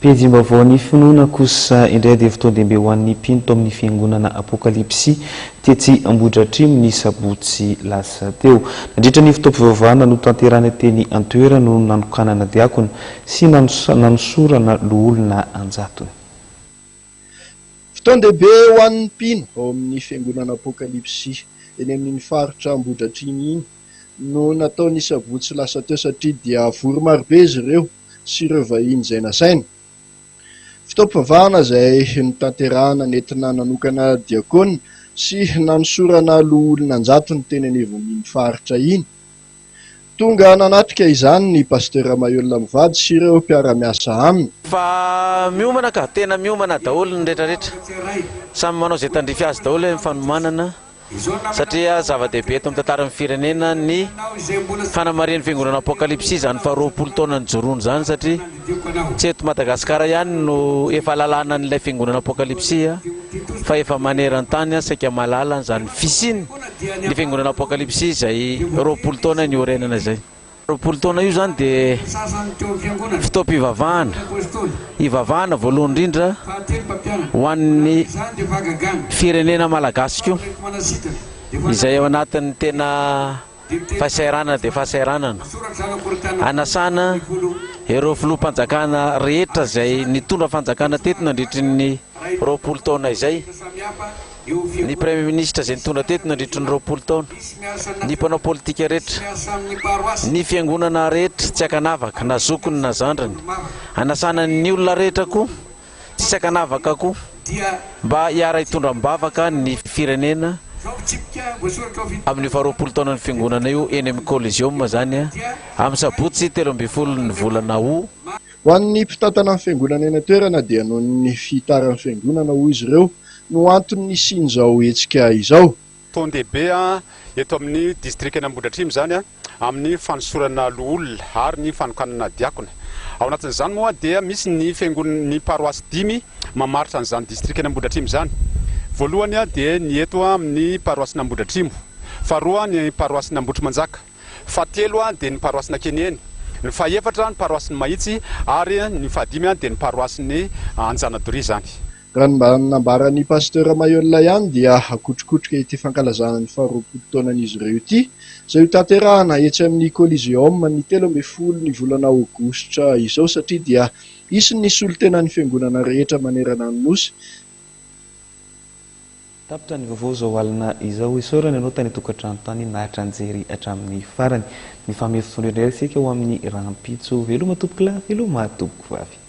Pejim-baovaon'ny finoana kosa indray dia fotoan-dehibe ho an'ny mpino tao amin'ny fiangonana Apokalypsy tetsy Ambohidratrimo ny sabotsy lasa teo. Nandritra ny fotoam-pivavahana notanterahina teny an-toerana no nanokanana diakona sy nanosorana loholona an-jatony. Fotoan-dehibe ho an'ny mpino ao amin'ny fiangonana Apokalypsy eny amin'iny faritra Ambohidratrimo iny no natao ny sabotsy lasa teo satria dia vory marobe izy ireo sy ireo vahiny izay nasaina. Fotoam-pivavahana izay notanterahana nentina nanokana diakona sy nanosorana loholona an-jatony teny anivon'iny faritra iny. Tonga nanatrika izany ny Pasteur Maheul mivady sy ireo mpiara-miasa aminy. Fa miomana ka, tena miomana daholo ny retraretra. Samy manao izay tandrify azy daholo ny fanomanana. Satria zava-dehibe eto amin'ny tantaran'ny firenena ny fanamarihan'ny Fiangonana Apokalypsy izany faha roapolo taona nijoroany izany satria tsy eto Madagasikara ihany no efa ahalalana an'ilay Fiangonana Apokalypsy fa efa maneran-tany saika mahalala an'izany fisiany ny Fiangonana Apokalypsy izay 20 taona niorenana izay. 20 taona io izany dia fotoam-pivavahana, hivavahana voalohany indrindra ho an'ny firenena malagasy koa, izay ao anatin'ny tena fahasahiranana dia fahasahiranana. Hanasana ireo filoham-panjakana rehetra izay nitondra fanjakana teto nandritry ny 20 taona izay, ny Praiminisitra izay nitondra teto nandritry ny 20 taona, ny mpanao politika rehetra, ny fiangonana rehetra tsy ankanavaka na zokiny na zandriny, hanasana ny olona rehetra koa tsy ankanavaka koa mba hiara-hitondra am-bavaka ny firenena amin'io faha 20 taonan'ny fiangonana io eny amin'ny Coliseum izany amin'ny sabotsy 13 ny volana août. Ho an'ny mpitantana ny fiangonana eny an-toerana dia noho ny fihitaran'ny fiangonana hoy izy ireo no antony nisian'izao hetsika izao. Fotoan-dehibe eto amin'ny distrikan'Ambohidratrimo izany amin'ny fanosorana loholona ary ny fanokanana diakona. Ao anatin'izany moa dia misy ny fiangonana, ny paroasy dimy mamaritra an'izany distrikan'Ambohidratrimo izany. Voalohany dia ny eto amin'ny paroasin'Ambohidratrimo, faharoa ny paroasin'Ambohitrimanjaka, fahatelo dia ny paroasin'Ankeniheny, ny fahefatra ny paroasin'i Mahitsy ary ny fahadimy dia ny paroasin'i Anjanadoria izany. Raha ny mba nambaran'ny Pasteur Maheul ihany dia hakotrokotroka ity fankalazana ny faharoapolo taonan'izy ireo ity, izay hotanterahana etsy amin'ny Coliseum ny 13 ny volana aogositra izao satria dia hisy ny solontenan'ny fiangonana rehetra manerana ny Nosy. Tapitra ny vaovao izao alina izao. Isaorana ianao tany an-tokantrano tany naharitra nijery hatramin'ny farany. Mifamehy fotoana indray isika ho amin'ny rahampitso. Veloma tompokolahy, veloma tompokovavy.